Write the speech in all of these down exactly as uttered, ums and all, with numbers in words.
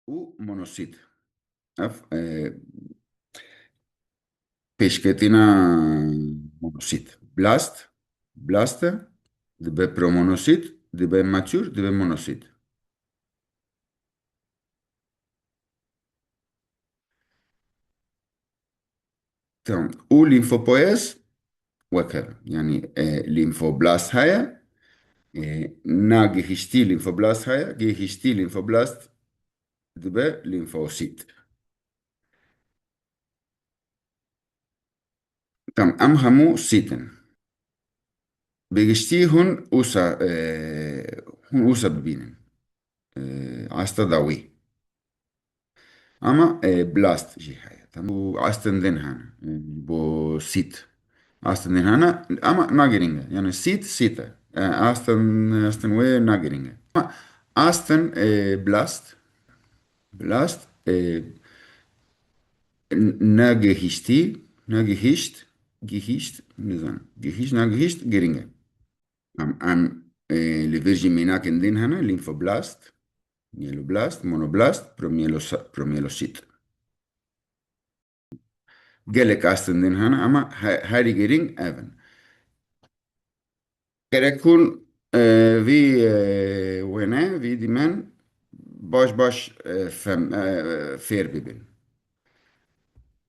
û monosît. Ev, e, pêşketîna monosît. Blast, blast e, dibe promonosît, dibe matûr, dibe monosît. Tamam. Û lîmfopoyez wek hev e. Yanî, e, lîmfoblast heye. E, na gihiştî lîmfoblast heye. Gihiştî lîmfoblast dibe lîmfosît. Tamam. Em hemû sît in. Bi giştî hûn wisa, e, hûn wisa bibînin. E, asta dawî. Ama, e, blast jî heye. Tamam. Û astên din hene, e, bo sît. Astên din hene, ama na girîng e. Yani sît, sît e. E, astên, astên wê na girîng e. Ama astên, e, blast, blast, e, n-, ne gihiştî, ne gihişt, gihişt, nizanim. Gihişt, ne gihişt, girîng e. Em, em, e, li vir jî mînakên din hene, lîmfoblast, myeloblast, monoblast, promyelosa-, promyelosît. Gelek astên din hene, ama he-, herî girîng ev in. Gerek hûn, e, vî, e, wêne, vî dîmen baş baş, e, fem, e, fêr bibin.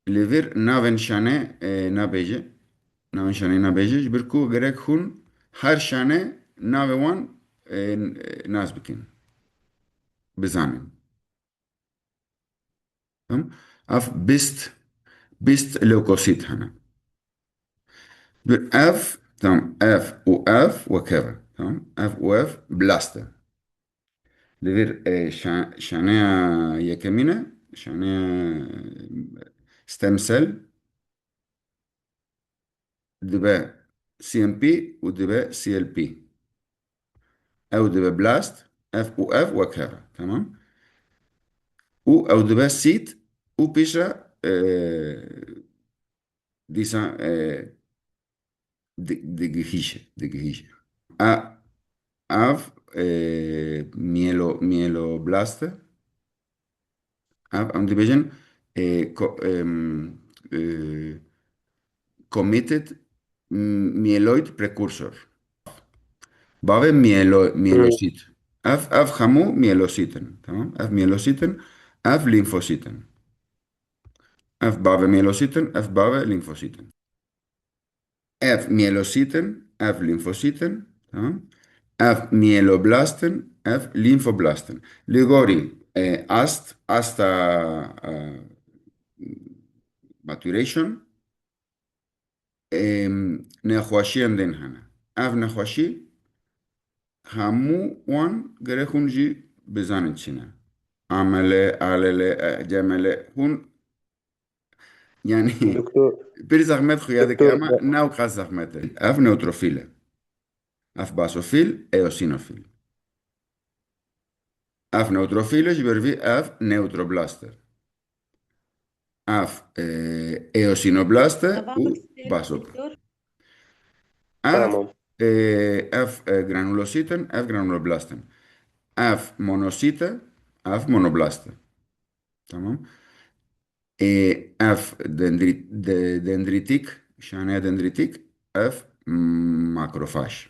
Li vir navên şane, e, nabêje, navên şanê nabêje, ji ber ku gerek hûn her şane navê wan, e, nas bikin, bizanin. Tamam? Ev bîst, bîst lewkosît hene. Bi ev, tamam, ev û ev wek hev e. Tamam? Ev û ev blast e. Li vir, e, şa-, şaneya yekemîn e, şaneya stem cell dibe C M P û dibe C L P. Ew dibe blast, ev û ev wek hev e. Tamam? Û ew dibe sît û piştre, e, dîsa, e, di-, digihîşe, digihîşe. A, av, e, myelo-, myeloblast e. Av, em dibêjin, e, ko-, em, e, committed myeloid precursor. Bavê myelo-, Hmm. myelosît. Ev, ev hemû myelosît in. Tamam? Ev myelosît in, ev lîmfosît in. Ev bavê myelosît in, ev bavê lîmfosît in. Ev myelosît in, ev lîmfosît in, tamam? Ev myeloblast in, ev lîmfoblast in. Li gorî, e, ast, asta, e, maturation, e, nexweşiyên din hene. Ev nexweşî hemû wan gerek hûn jî bizanin çi ne. A M L, A L L, e, C M L, hûn Yani, Doktor, pir zehmet xuya dike, doktor, ama ne ew qas zehmet e. Ev neutrofîl e. Ev basofîl, eosinofîl. Ev neutrofîl e, ji ber vî ev neutroblast e. Ev, e, eosinoblast e Tamam, û doktor. basop. Doktor. Ev, Tamam. e, ev, e, granulosît in, ev granuloblast in. Ev monosît e, ev monoblast e. Tamam. E, ev dendrit-, de-, dendritîk, şaneya dendritîk, ev makrofaj.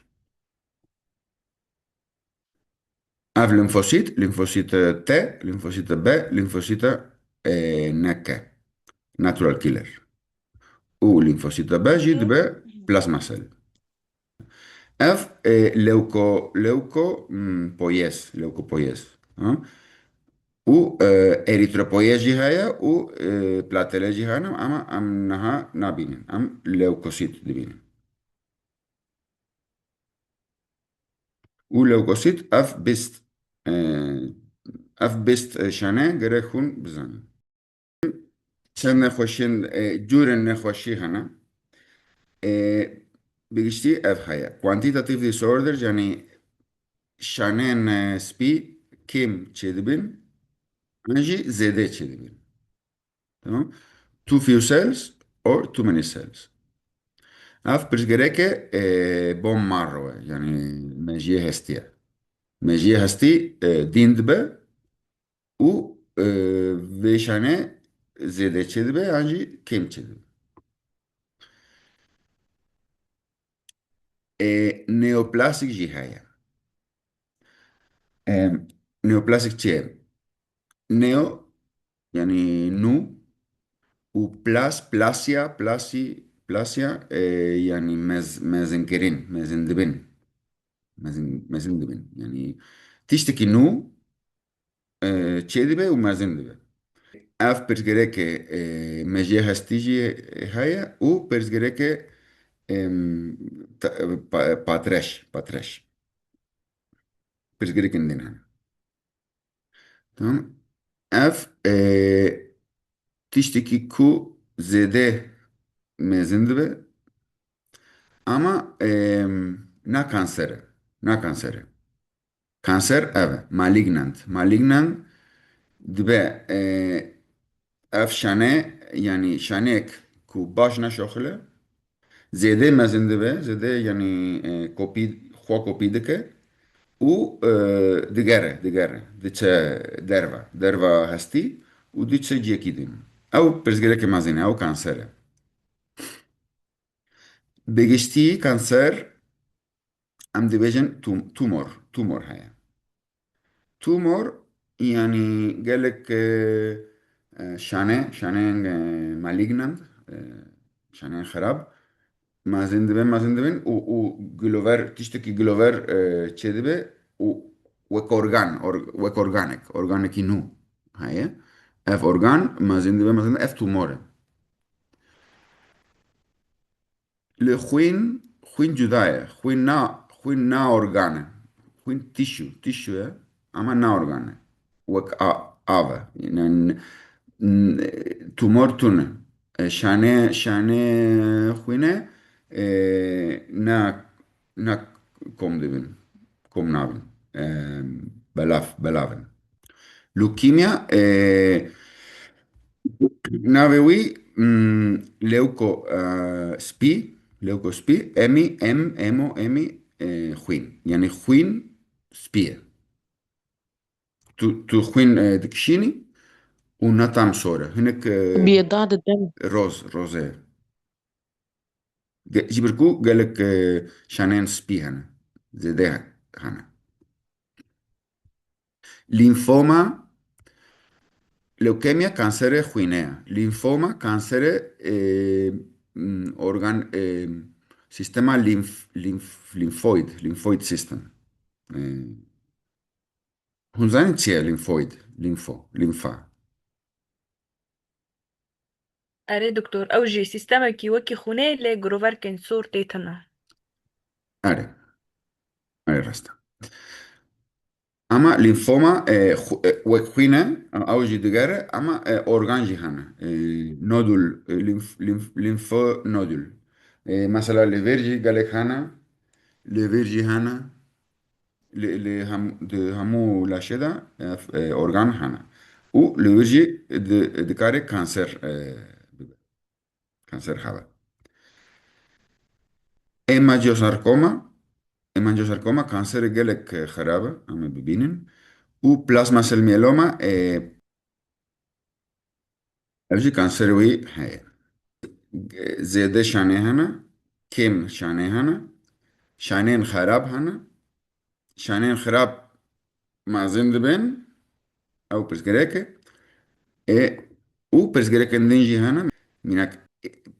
Ev limfosît, limfosît T, limfosît B, limfosît, e, N K, natural killer. Û limfosît B jî dibe plasma cell. Ev, e, lewko-, lewko, mm, poyez, lewkopoyez, ha? Û, e, erîtropoyez jî heye û, e, platele jî hene, ama em niha nabînin. Em lewkosît dibînin. Û lewkosît ev bîst, e, ev bîst, e, şane gerek hûn bizanin. Çend nexweşiyên, e, cûrên nexweşî hene. E, bi giştî ev heye. Quantitative disorder, yanî şaneyên, e, spî kêm çêdibin, an jî zêde çêdibin. Tamam? Too few cells or too many cells. Ev pirsgirêke, e, bone marrow e, yanî mejiyê hestî ye. Mejiyê hestî, e, dîn dibe, û e, vê şane zêde çêdibe yan jî kêm çêdibe. E, neoplastik jî heye. E, neoplastik çi ye? Neo, yanî nû û plas, plasya, plasî, plasya, e, yanî mez-, mezinkirin, mezindibin. Mezin, mezindibin. Yanî tiştekî nû, e, çêdibe û mezin dibe. Ev pirsgirêkê, e, mejiyê hestî jî heye û pirsgirêkê, em, ta-, pa-, patreş, patreş. Pirsgirêkên din hene. Tamam. Ev, e, tiştekî ku zêde mezin dibe. Ama, em, na kanser e. Na kanser e. Kanser ev e. Malignant. Malignant dibe, e, ev şane, yanî şaneyek ku baş naşoxile, zêde mezin dibe, zêde yanî, e, kopî, xwe kopî dike û, e, digere, digere, diçe derve, derva hestî û diçe ciyekî din. Ew pirsgirêkê mezin e, ew kanser e. Bi giştî kanser, em dibêjin tum-, tumor, tumor heye. Tumor, yanî gelek, e, e, şane, şaneyên, e, malignant, e, şaneyên xerab, mezin dibin, mezin dibin û, û gilover, tiştekî gilover, e, çêdibe û wek organ, or-, wek organek, organekî nû heye. Ev organ mezin dibe, mezin dibe, ev tumor e. Li xwîn, xwîn cuda ye. Xwîn na, xwîn na organ e. Xwîn tîşû, tîşû ye ama na organ e. Wek a-, av e. Yanî n-, n-, tumor tune. E, şane, şane xwîne, e, na, na kom dibin, kom nabin. E, belav, belav in. Lukîmya, e, navê wî, mm, lewko, e, spî, lewko spî, emî, em, emo, emî, e, xwîn. Yanî xwîn spî ye. Tu, tu xwîn, e, dikişînî û ne tam sor e. Hinek, e, Bêda didin. Roz, roze ye. Ge-, ji ber ku gelek, e, şaneyên spî hene. Zêde he-, hene. Lîmfoma, lewkemya kanserê xwînê ye. Lîmfoma kanserê, e, m, organ, e, sîstema lîmf-, lîmf-, lîmfoid, lîmfoid system. E, hûn zanîn çi ye lîmfoid? Lîmfo, lîmfa. Erê doktor, ew jî sîstemekî wekî xwînê lê giroverkên sor tê tune. Erê. Erê rast e. Ama lîmfoma, e, xu-, e, wek xwîn e, ew jî digere, ama, e, organ jî hene. E, nodul, e, lîmf-, lîmf-, lîmfonodul. E, mesela li vêr jî gelek hene, li vêr jî hene. Li, li hem, di hemû laşê de, e, f-, e, organ hene. Û li wir jî di, dikare kanser, e, bibe. Kanser hebe. Hemangiosarkoma, hemangiosarkoma kanserê gelek, e, xerab e, em ê bibînin. Û plasma cell myeloma, e, Ev jî kanserê wî heye. Zêde şanê hene, kêm şanê hene, şaneyên xerab hene. Şaneyên xerab mezin dibin, ew pirsgirêk e. Ê, û pirsgirêkên din jî hene. Mînak,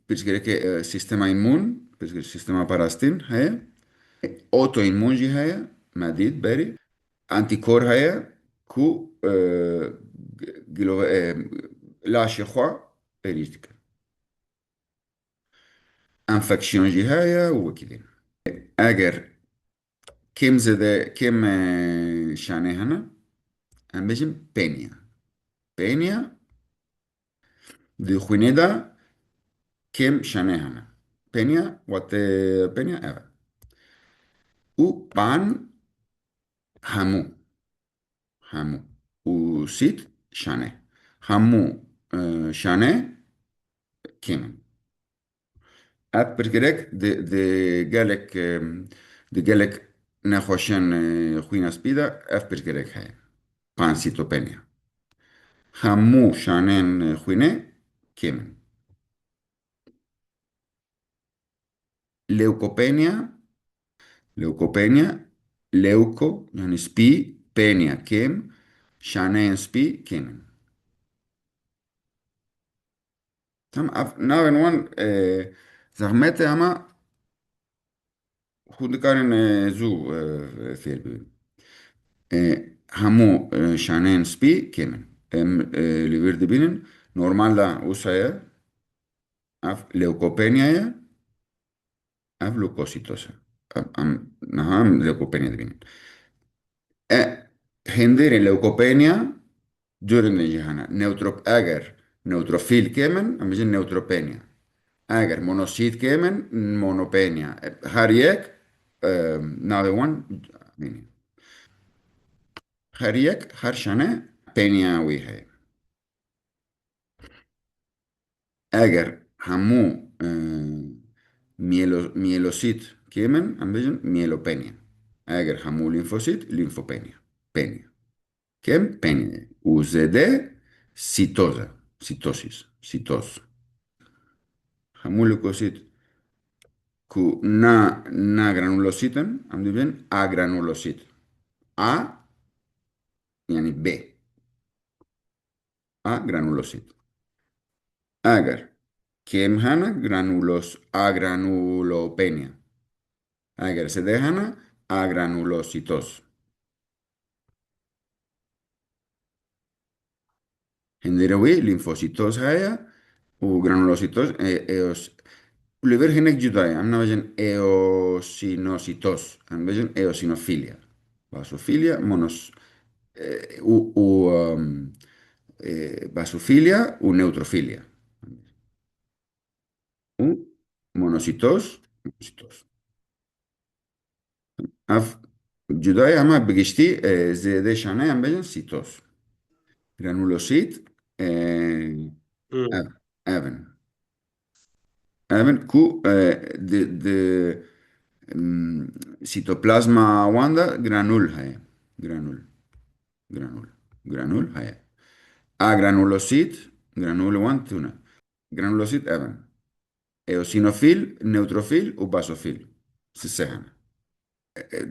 pirsgirêkê, e, sîstema îmûn, pirsgirêk sîstema parastin heye. Otoîmûn jî heye, me dît berî. Antîkor heye ku, e, g-, gilove-, e, laşê xwe êrîş dike. Enfeksiyon jî heye û wekî din. Eger kêm zêde, kêm, e, şanê hene, em bêjin pênî ye. Pênî ye, di xwînê de kêm şanê hene. Pênî ye, watê pênî ye ev e. Û pan hemû. Hemû. Û sît şane. Hemû, e, şane kêm in. Ev pirsgirêk di, di gelek, e, di gelek nexweşiyên, e, xwîna spî de ev pirsgirêk heye. Pansîtopeniya. Hemû şaneyên xwînê kêm in. Lewkopenya, lewkopenya, lewko, yani spî, penya, kêm, şaneyên spî kêm in. Tam ev navên wan, e, zehmet e ama hûn dikarin, e, zû, e, fêr bibin. E, hemû, e, şaneyên spî kêm in. Em, e, li vir dibînin. Normal da wisa ye. Ev lewkopenya ye. Ev leukocytoz e. Em, em niha em lewkopenya dibînin. E, hindêrê lewkopenya, curindên jî hene. Neutrop-, eger neutrofîl kêm in, em bêjin neutropenya. Eger monosît kêm in, monopenya. E, her yek, e, navê wan, her yek, her şane penya wî heye. Eger hemû, e, miyelo-, miyelosît kêm in, em bêjin miyelopenya. Eger hemû lîmfosît, lîmfopenya. Penya. Kêm penya. Û zêde sîtoz e. Sîtosis. Sîtoz. Hemû leukosît ku na, na granulosît in, em dibên agranulosît. A, yani B. Agranulosît. Eger kêm hene, granulos-, agranulopenya. Eger zêde hene, agranulosîtoz. Hindêrê wî lîmfosîtoz heye û granulosîtoz, e, eos-, Li vir hinek cuda ye. Em nabêjin eosinositos. Em bêjin eosinofîlya. Basofîlya, monos-, e, û, û, em, e, basofîlya û neutrofîlya. Û monosîtoz, monosîtoz. Ev cuda ye, ama bi giştî, e, zêde şane em bêjin sîtoz. Granulosît, e, Hmm. ev, ev in. Ev in ku, e, di, di, mm, sîtoplazma wan de granul heye. Granul. Granul. Granul heye. Agranulosît, granul wan tune. Granulosît ev in. Eosinofîl, neutrofîl û basofîl. Sisê hene. E, e,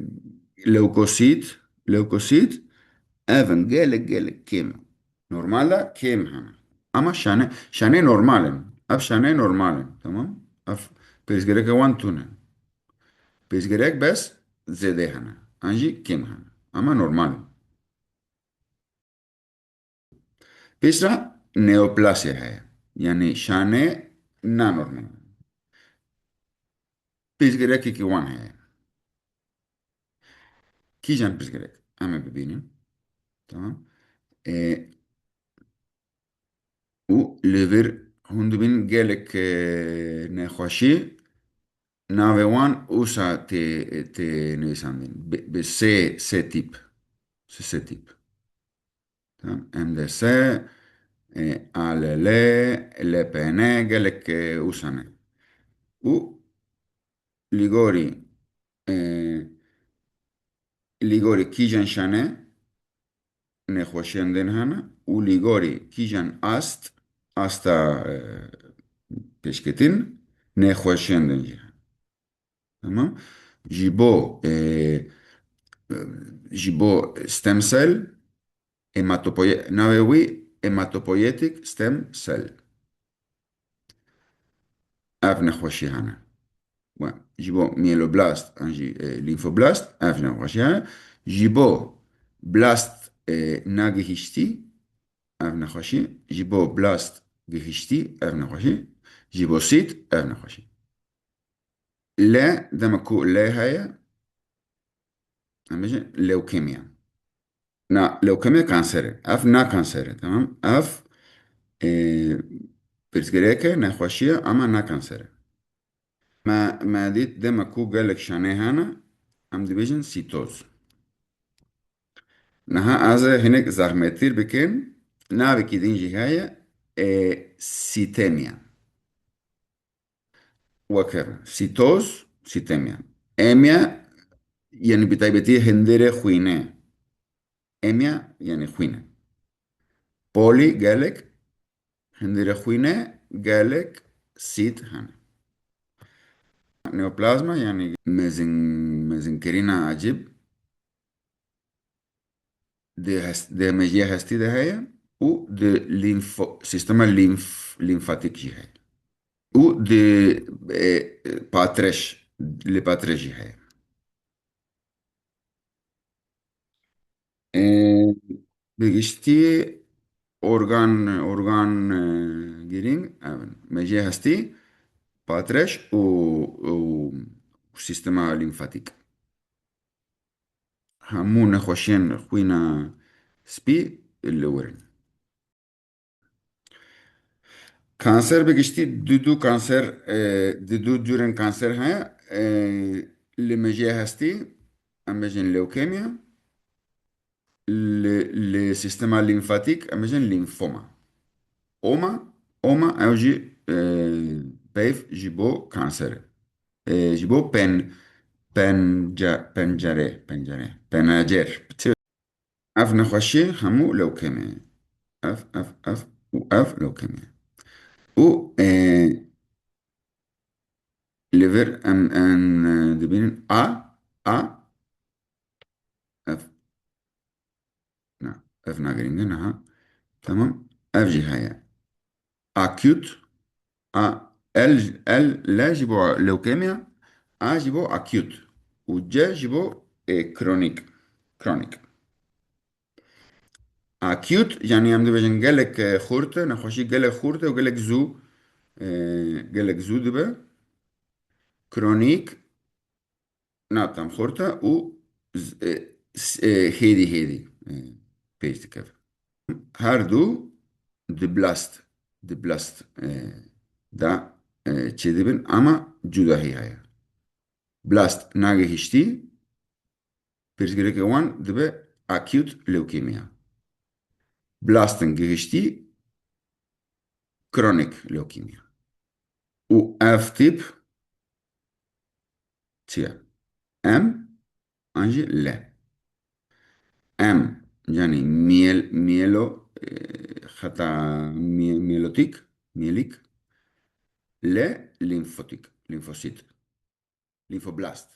lewkosît, lewkosît, ev in gelek, gelek kêm in. Normal de kêm hene. Ama şane, şane normal in. Ev şane normal in. Tamam? Ev pirsgirêkê wan tune. Pirsgirêk bes zêde hene. An jî kêm hene. Ama normal in. Piştre neoplasya heye. Yani şane nanormal. Pirsgirêkekî wan heye. Kîjan pirsgirêk? Em ê bibînin. Tamam. E, û li vir hûn dibînin gelek, e, nexweşî navê wan wisa tê, tê nivîsandin. Bi, bi sê, sê tîp. Sê, sê tîp. Tamam. M D S, e, A L L, L P N, gelek, e, wisa ne. Û li gorî, e, li gorî kîjan şane nexweşiyên din hene û li gorî kîjan ast, asta, e, pêşketin nexweşiyên din jî hene. Tamam. Ji bo, e, e, ji bo stem cell, hematopoye-, navê wî hematopoietic stem cell. Ev nexweşî hene. We, ji bo mieloblast an jî, e, lîmfoblast, ev nexweşî hene. Ji bo blast, e, nagihiştî, ev nexweşî. Ji bo blast gihiştî, ev nexweşî. Ji bo sît, ev nexweşî. L, dema ku L heye, em bêjin lewkemya. Na, lewkemya kanser e. Ev na kanser e, tamam? Ev, e, pirsgirêk e, nexweşî ye, ama na kanser e. Me, me dît dema ku gelek şanê hene, em dibêjin sîtoz. Niha ez ê hinek zehmettir bikim, navekî din jî heye, e, sîtemya. Weke sîtoz, sîtemya. Emya, yani bi taybetî hindêrê xwînê. Emya, yani xwîn e. Polî gelek, hundirê xwîne gelek sît hene. Neoplazma, yanî mezin, mezinkirina ecib, di hest-, di mejiyê hestî de heye û di lîmfo-, sîstema lîmf-, lîmfatîk jî heye. Û di, e, patreş, li patreş jî heye. E, bi giştî organ, organ, e, girîng, ev in. Mejiyê hestî, patreş û, û sîstema lîmfatîk. Hemû nexweşiyên xwîna spî li wir in. Kanser bi giştî du, du kanser, e, du, du cûrên kanser heye. E, li mejiyê hestî, em bêjin lewkemya. Li, li sîstema lîmfatîk, em bêjin lîmfoma. Oma, oma ew jî, e, peyv ji bo kanser e. E, ji bo pen-, penca-, pencere, pencere, penacer. Ev nexweşiyê hemû lewkemê ye. Ev, ev, ev û ev lewkemê ye. Û, e, li vir em, em, e, dibînin A, A, ev, na, ev nagirînge, niha. Tamam, ev jî heye. Acute, A, L, L, L ji bo lewkemya, A ji bo acute û C ji bo, e, kronik. Kronik. Acute, yanî em dibêjin gelek, e, xurt e, nexweşî gelek xurt e û gelek zû, e, gelek zû dibe. Kronik, na tam xurt e û z-, e, s-, e, hêdî hêdî, e, pêş dikeve. Her du di blast, di blast, e, de, e, çêdibin ama cudahî heye. Blast nagihiştî, pirsgirêkê wan dibe acute leukemia. Blastin gihiştî, kronik leukemia. Û ev tîp çi ye? M an jî L. M, yanî miel-, mielo, e, xeta mi-, mielotîk, mielîk, L, lîmfotîk, lîmfosît, lîmfoblast.